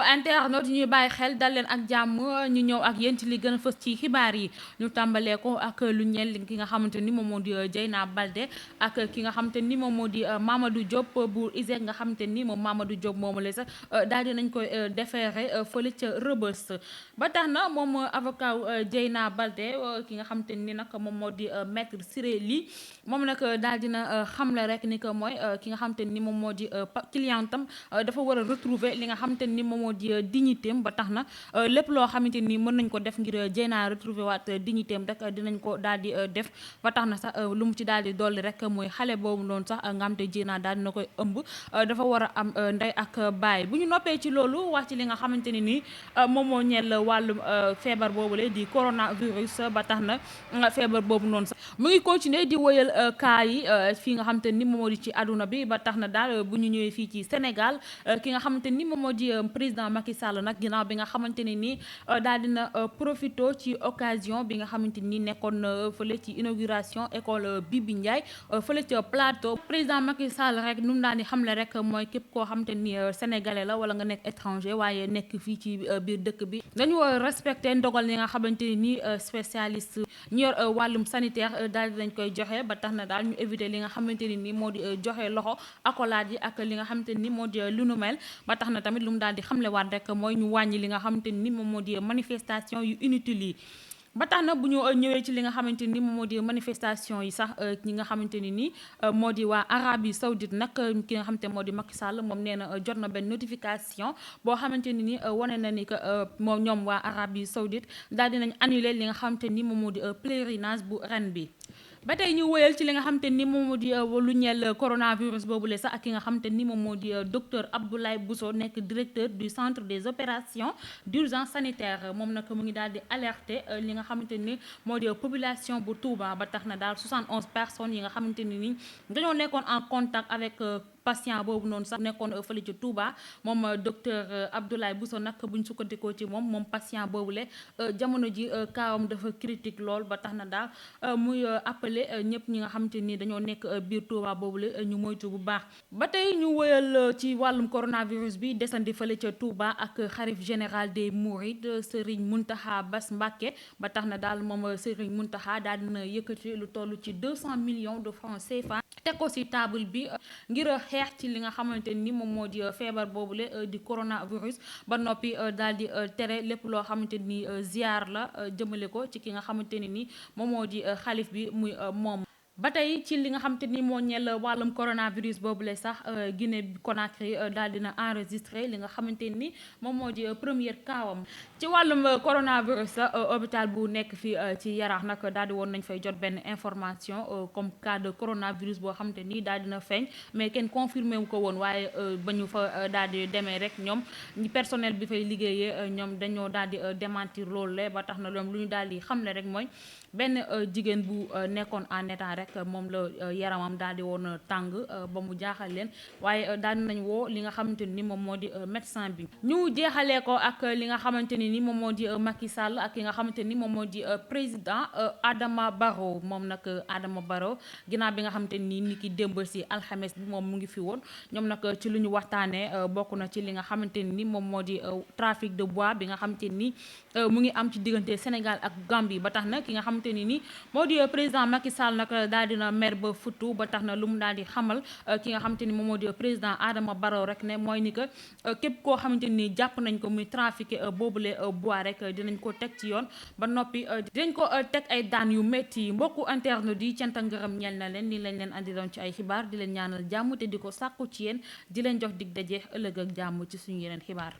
internautes ñuy bàyyi xel dal leen ak jàmm ñu ñëw ak yéen ci li gën a fës ci xibaar yi ñu tàmbalee ko ak lu ñeel ki nga xamante ni moom moo di Dieyna Baldé ak ki nga xamante ni moom moo di Mamadou Diop bu ISEG nga xamante ni moom Mamadou Diop moomu la sax daal di nañ koy déféré fële ca Rebeuss ba tax na moom avocat Dieyna Baldé ki nga xamante ni nag moom moo di maître Ciré Ly moom nag daal dina xamle rek ni que mooy ki nga xamante ni moom moo di clientam dafa war a retrouver li nga xamante ni moom moo di dignité am ba tax na lépp loo xamante ni mën nañ ko def ngir Dieyna retrouver waat dignité am rek dinañ ko daal di def ba tax na sax lu mu ci daal di dolli rek mooy xale boobu noonu sax nga xam te Dieyna daal dina koy ëmb dafa war a am ndey ak baay bu ñu noppee ci loolu wax ci li nga xamante ni nii moom moo ñeel wàllum feebar boobu la di coronavirus ba tax na feebar boobu noonu sax mu ngi continuer di wëyal cas yi fii nga xamante ni moom moo di ci àdduna bi ba tax na daal bu ñu ñëwee fii ci Sénégal ki nga xamante ni moom moo di président Macky Sall nag ginnaaw bi nga xamante ne nii daal dina profito ci occasion bi nga xamante ni nekkoon fële ci inauguration école Bibi Ndiaye fële ca plateau président Macky Sall rek nu mu daan di xamle rek mooy képp koo xamante ni sénégalais la wala nga nekk étranger waaye nekk fii ci biir dëkk bi dañu respecté ndogal yi nga xamante ni spécialiste ñu yor wàllum sanitaire daal di lañ koy joxe ba tax na daal ñu éviter li nga xamante ni nii moo di joxe loxo accolade yi ak li nga xamante ni moo di lu nu mel ba tax na tamit lu mu daal di xamlewaat rek mooy ñu wàññi li nga xamante ni moom moo di manifestation yu inutile yi ba tax na bu ñu ñëwee ci li nga xamante ni moom moo di manifestation yi sax ñi nga xamante ni nii moo di waa Arabie Saoudite nag ki nga xamante moo di Macky Sall moom nee na jot na benn notification boo xamante ni nii wane na ni que moom ñoom waa Arabie Saoudite daal dinañ annuler li nga xamante ni moom moo di pèlerinage bu ren bi ba tey ñu wëyal ci li nga xamante ni moom moo di lu ñeel coronavirus boobu la sax ak ki nga xamante ni moom moo di docteur Abdoulaye Bousso nekk directeur du centre des opérations d'urgence sanitaire moom nag mu ngi daal di alerter li nga xamante ni moo di population bu Touba ba tax na daal 71 personnes yi nga xamante ni dañoo nekkoon en contact avec patient boobu noonu sax nekkoon fële ci Touba moom docteur Abdoulaye Bousso nag buñ sukkandikoo ci moom patient boobule jamono ji kaawam dafa critique lool ba tax na daal muy appelé ñëpp ñi nga xamante ni dañoo nekk biir Touba boobule ñu moytu bu baax. ba tey ñu wëyal ci wàllum coronavirus bi desandi fële ca Touba ak xalif général des Mourides Serigne Mountakha Bass Mbacké ba tax na daal moom Serigne Mountakha daal dina yëkkati lu toll ci 200 millions de francs CFA teg ko ci table bi ngir xeex ci li nga xamante ni moom moo di feebar boobule di coronavirus ba noppi daal di tere lépp loo xamante ni ziar la jëmale ko ci ki nga xamante ni moom moo di xalif bi muy moom. ba tey ci li nga xamante ni moo ñeel wàllum coronavirus boobule sax Guinée Conakry daal dina enregistré li nga xamante ni moom moo di première kaawam ci wàllum coronavirus hôpital bu nekk fii ci Yaraax nag daal di woon nañ fay jot benn information comme cas de coronavirus boo xamante ni daal dina feeñ mais kenn confirmé wu ko woon waaye ba ñu fa daal di demee rek ñoom personnel bi fay liggéeyee ñoom dañoo daal di démentir loolu le ba tax na loolu lu ñu daal di xamle rek mooy benn jigéen bu nekkoon en état rek moom la yaramam daal di woon tàng ba mu jaaxal leen waaye daal nañ woo li nga xamante ni moom moo di médecin bi ñu jeexalee ko ak li nga xamante ni moom moo di Macky Sall ak li nga xamante ni moom moo di président Adama Barrow moom nag Adama Barrow ginnaaw bi nga xamante ni ki démb si alxames bi moom mu ngi fi woon ñoom nag ci lu ñu waxtaanee bokk na ci li nga xamante ni moom moo di trafic de bois bi nga xamante ni mu ngi am ci diggante Sénégal ak Gambie ba tax na ki nga xamante ni moo di président Macky Sall nag daal dina mer ba futu ba tax na lu mu daal di xamal ki nga xamante ni moom moo di président Adama Barrow rek ne mooy ni que képp koo xamante ni jàpp nañ ko muy trafiqué boobule bois rek dinañ ko teg ci yoon ba noppi dinañ ko teg ay daan yu métti mbokku interne di cant ak ngërëm ñeel na leen ni lañ leen andi doon ci ay xibaar di leen ñaanal jàmm te di ko sàkku ci yéen di leen jox dig daje ëllëg ak jàmm ci suñu yeneen xibaar